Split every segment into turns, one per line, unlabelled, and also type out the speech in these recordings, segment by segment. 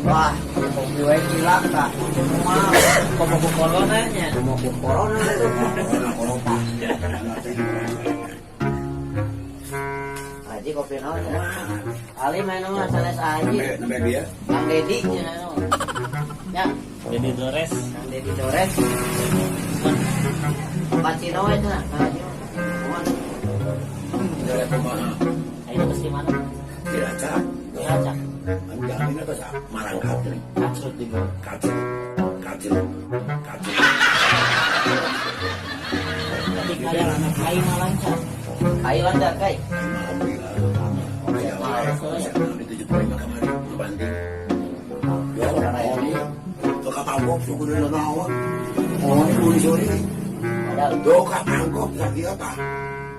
Wah, kopi wae cilak tah. Kumaha?
Komo ku corona nya.
Komo ku corona tuh.
Corona.
Haji kopi naon ya? Ali main mah sanes Haji.
Nembe dia.
Kang Dedi nya. Ya.
Dedi Dores.
Kang Dedi Dores. Cappuccino we cenah, Kang Haji. Kumaha?
Dari kumaha?
Ayo ke mana?
Cilacap.
Cilacap.
Jamin atau sa marangkat nih.
Kacrut di bawah.
Kacrut. Kacrut. Kacrut.
Tapi kali kai mah lancar.
Kai lancar kai.
Alhamdulillah. Ya, di 75 kemarin banding. Ya, ini tuh kapangkop suku dulu naon. Oh, ini sore.
Padahal
Tuh kapangkop lagi apa?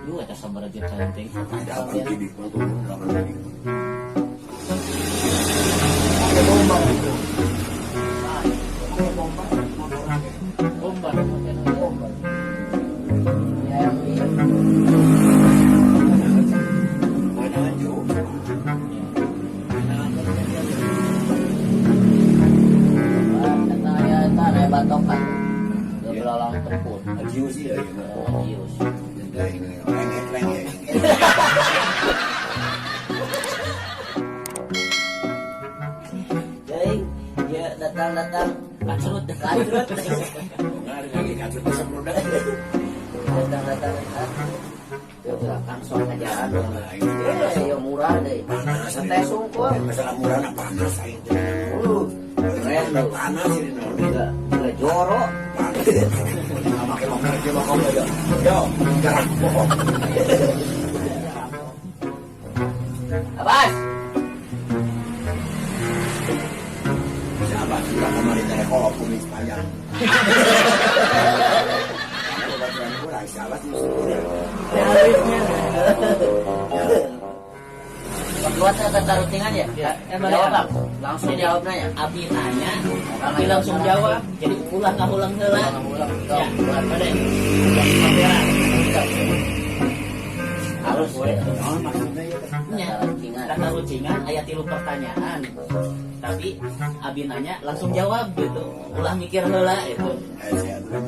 Lu eta sabaraha juta teh.
Delapan kubik, delapan kubik.
Bomba itu.
Bomba, motor lagi.
Bomba.
Bomba. Ya, iya.
Mana jauh?
Kata aya eta aya batokan. Belalang tempur.
Ajius ya, ya.
Ajius.
Lengek, lengek.
Jadi dia datang-datang
Kacrut.
kacrut.
Nggak lagi kacrut produk.
Datang-datang ya belakang sok ngajaran. Eh, ya murah deh. Santai sungkur.
Masalah murah nak panas aing teh.
Keren tuh.
Panas ini naon.
Juga jorok.
Panas. Nggak pakai motor aja bakal ya. Yo, jarang bohong.
Abbas.
Siapa sudah kemarin dari kolop kumis panjang. Siapa sih
Kedua saya kata rutingan ya?
Ya,
Jawab bang. Langsung jawab nanya.
Abi nanya, abi langsung jawab. Jadi ulah ngahulang heula.
Ulang-ulang.
Ya, boleh. Kamera.
Harus
Boleh.
Naon maksudnya ya?
Nya.
Rutingan.
Kata rucingan aya 3 pertanyaan. Tapi abi nanya langsung jawab gitu. Ulah mikir heula itu.
Saya dulu.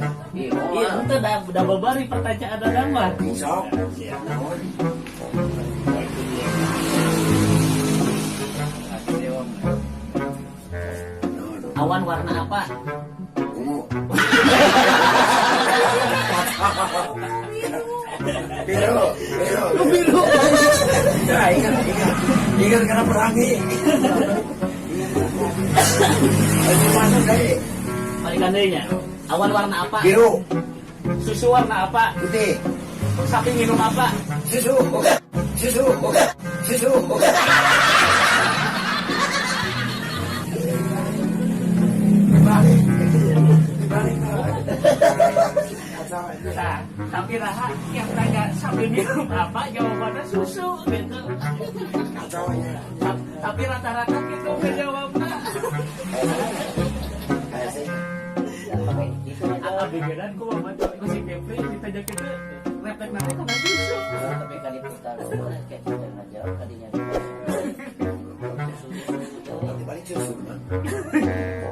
Iya, ente dah babari pertanyaan ada mah.
Sok, siap naon.
Awan warna apa?
Ungu. Biru, biru, biru. Ya, ingat, ingat, ingat karena perangi. Masuk dari
Balikan deui nya. Awan warna apa?
biru,
Susu warna apa?
putih,
Sapi minum apa?
susu, susu, susu. Dibalik, dibalik.
Nah, tapi raha yang tanya sapi minum apa jawabannya susu gitu.
Kacau ya.
Tapi rata-rata gitu ngejawabna.
Kayak saya.
Abi gedan ku mah ku si Kepri ditanya kitu refleks nanti kana susu.
Tapi kan diputar kayak kita ngajawab kadinya.
Dibalik susu mah.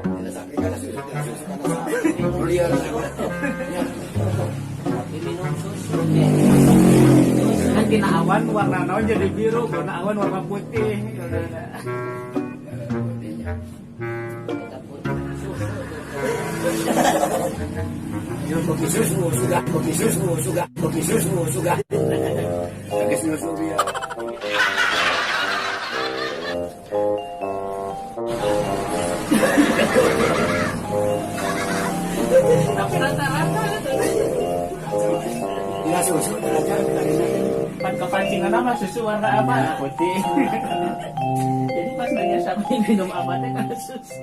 Tidak sapi karena susu, tidak susu karena sapi. Liar sama. Ya.
Tapi minum susu.
Kan tina awan warna naon jadi biru, warna awan warna putih.
Kita pun susu.
Kopi susu, sudah kopi susu, sudah kopi susu, sudah. Kopi susu dia.
Tapi rata-rata
Tidak susu, tidak
pan kepancingan mah susu warna apa? Putih. Jadi pas nanya sapi minum apa teh kan susu.